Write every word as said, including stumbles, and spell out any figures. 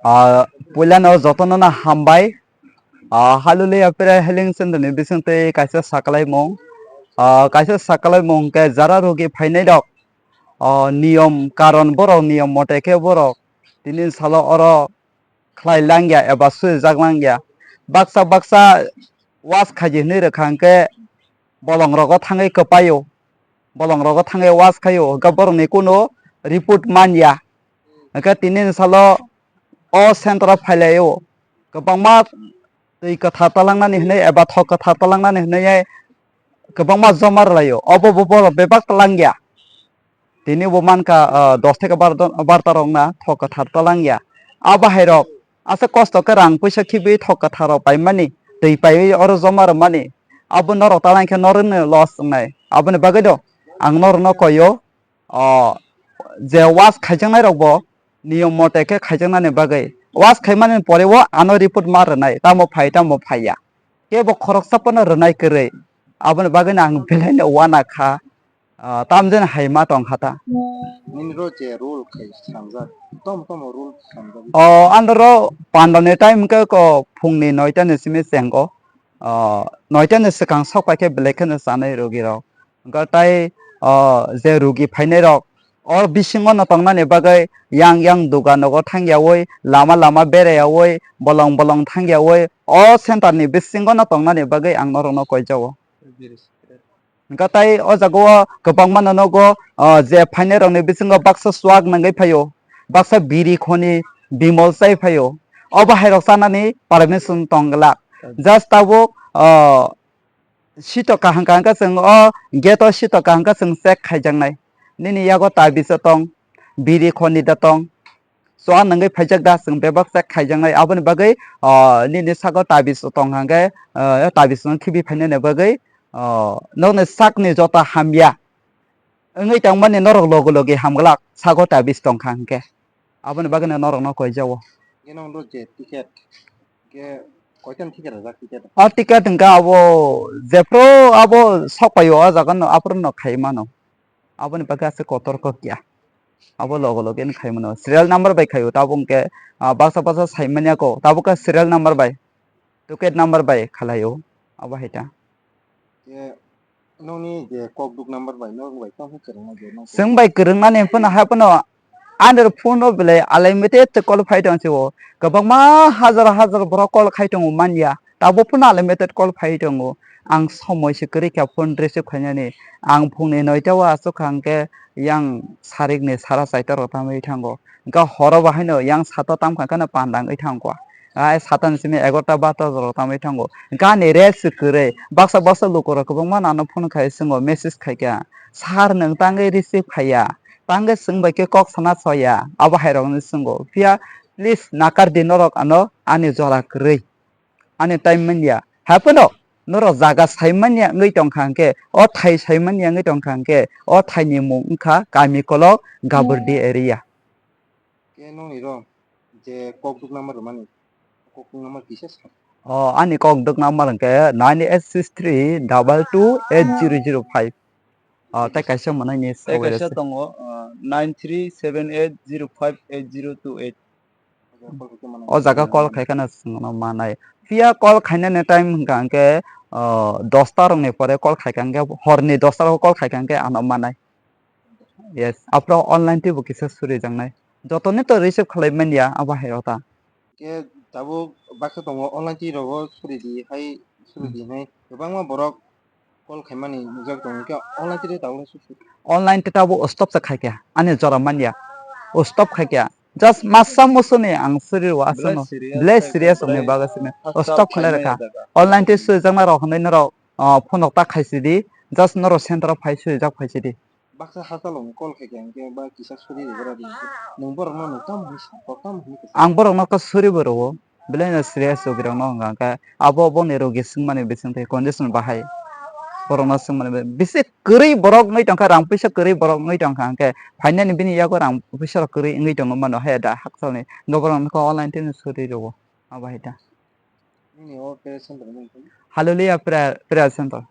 Ah, puilano jotono no hambai. Ah, Hallelujah Prayer Healing Center ni bisingtwi kaisa sakalaimung. Ah, kaisa sakalaimung khe jara rogi phainai rok, ah, niyom karon borok niyom mote khe borok tini salo oro khlai langya eba swijak langya. Baksa baksa was khaidi hwnwi rwkha hwnkhe bolong rogo thangwi kwpaio. Bolong rogo thangwi was khaio, hwnkhe borokni kuno report manya. Hwnkhe tini ni salo o center o phailaio. Kwbangma twi kwthar talangnani hwnwi eba thok kwthar talangnani hwnwi kwbangma joma rwlaio. Obo bo borok bebak talangya. Tini bo mankha, ah, dos theke bar don, bar ta rok na thok kwthar talang ya. A bahai rok aswk kosto khe rang puisa khibi thok kwthar rok paimani, twi paiwi oro joma rwmani. Abo norok talang khe norokni loss wngnai. Aboni bagwi do ang norokno koio, oh, je was khaijaknai rok bo niyom mote khe khaijaknani bagwi. Was khaimani pore o ano report ma rwnai, tamo phai tamo phai ya. Kebo khoroksa phano rwnai kwrwi. Aboni bagwino ang belaino uana kha. Ah, tamjani hai ma tong kha ta. Nini ro je rule khai swnamjak, tamo tamo rule swnamjak. O, ano ro pandani time hwnkhe ko phungni noita ni simi chengo. O, noita ni swkang sok pai khe belai kheno chanai rogi rok. Hwnkhe tai, o, je rogi phainai rok, o bisingo no tongnani bagwi yang yang dugan nogo thangyaui, lama lama berayaui, bolong bolong thangyaui, o center ni bisingo no tongnani bagwi ang norokno koijao. Hwnkhe tai o jaga o kwbangma no nogo, o, je phainai rokni bisingo baksa swak nangwi phaio, baksa biri khoni bimol chai phaio. O bahai rok chanani permission tong glak. Just tabuk, o, sito kaham kaham khe chwng o gate o sito kaham khe chwng check khaijaknai. Nini yago tabiso tong, biri khoni da tong. Chwng nangwi phaijak da chwng bebak check khaijaknai. Aboni bagwi, ah, nini sago tabis tong hwnkhe, ah, tabis no khibi phainani bagwi, ah, nokni sakni jota hamya wngwi tongmani norok logi logi hamglak sago tabis tongkha hwnkhe. Aboni bagwino norokno koijao. Eno hwnwi je ticket, je koitan ticket rwjak ticket? O ticket hwnkhe abo jephru abo sokpaio o jaga no aphuru no khai mano. Aboni bagwi aswk kotor kok ya. Abo logo logo no khai mano. Serial number bai khaio, tabuk hwnkhe, ah, baksa baksa sai manya ko. Tabuk khe serial number bai, ticket number bai khalaio. Abo hai ta. Nokni je kok duk number bai, nok bai tamo kwrwngma je nok. Chwng bai kwrwngnani phano hai phano ani phone o belai unlimited call phai tong sio. Kwbangma hajar hajar borok call khai tongo manya. Tabuk phano unlimited call phai tongo. Ang somoi se kwrwi kha phone receive khainani. Ang phungni noita o achuk kha hwnkhe yang sarikni sara chaita rok tamwi thango. Hwnkhe horo bo haino yang sato tamkha kheno panda wngwi thango. Ai satan simi egarota barota rok tamwi thango. Gani rest se kwrwi. Baksa baksa lukurok kwbangma nano phone khai swngo, message khai kha. Sir nwng tangwi receive khaiya. Tangwi swng bai khe kok sana soya. Abo hai rokno swngo. Phiya please nakar di norok ano ani jora kwrwi. Ani time manya. Hai phano norok jaga sai manya wngwi tongkha hwnkhe, o thai sai manya wngwi tongkha hwnkhe, o thaini mung wngkha Kamikolok, Gabordi area. Khe nokni ro je kok duk number rwmani, kok duk number kisa sa. O, ani kok duk number hwnkhe nine eight six three double two eight zero zero five. O, tei kaisa mwnai ni. Tei kaisa tongo, ah, nine three seven eight zero five eight zero two eight. O jaga call khai kheno chwngno manai. Phiya call khainani time hwnkha hwnkhe, ah, dosta rokni pore call khai kha hwnkhe, horni dosta rok call khai kha hwnkhe ano manai. Yes, aphuru online teibo kisa surijaknai. Jotoni to receive khlai manya abo hai rok ta. Khe tabuk baksa tongo online tei rogo suri di hai suri di hinwi kwbangma borok call khaimani nukjak tongo, khe online tei tabuk suri. Online tei tabuk stop se khai kha ani jora manya. O stop khai kha. Just masa musuni ang suri rw aswkno. Belai serious wngni bagwi sini. O stop khlai rwkha. Online tei surijaknai rok hinwi norok, ah, phone rok ta khai sidi. Just norok center o phai surijak phai sidi. Baksa hachalo call khai kha hwnkhe ba kisa suri rwgra di hwnkhe nwng borokno nwng tamo hwnwi sa kok tamo hwnwi kisa. Ang borokno khe suri bo rwo, belai no serious rogi rokno hwnka hwnkhe abo boni rogi swngmani bisingtwi condition bahai borokno swngmani bi-, bisi kwrwi borok wngwi tongkha, rang puisa kwrwi borok wngwi tongkha hwnkhe phainani bini yago rang puisa rok kwrwi wngwi tongo mano hai da hakchalni hwnkhe borokno khe online tei no suri rwo abo hai da. Nini o prayer center mung khe? Hallelujah Prayer, Prayer Center.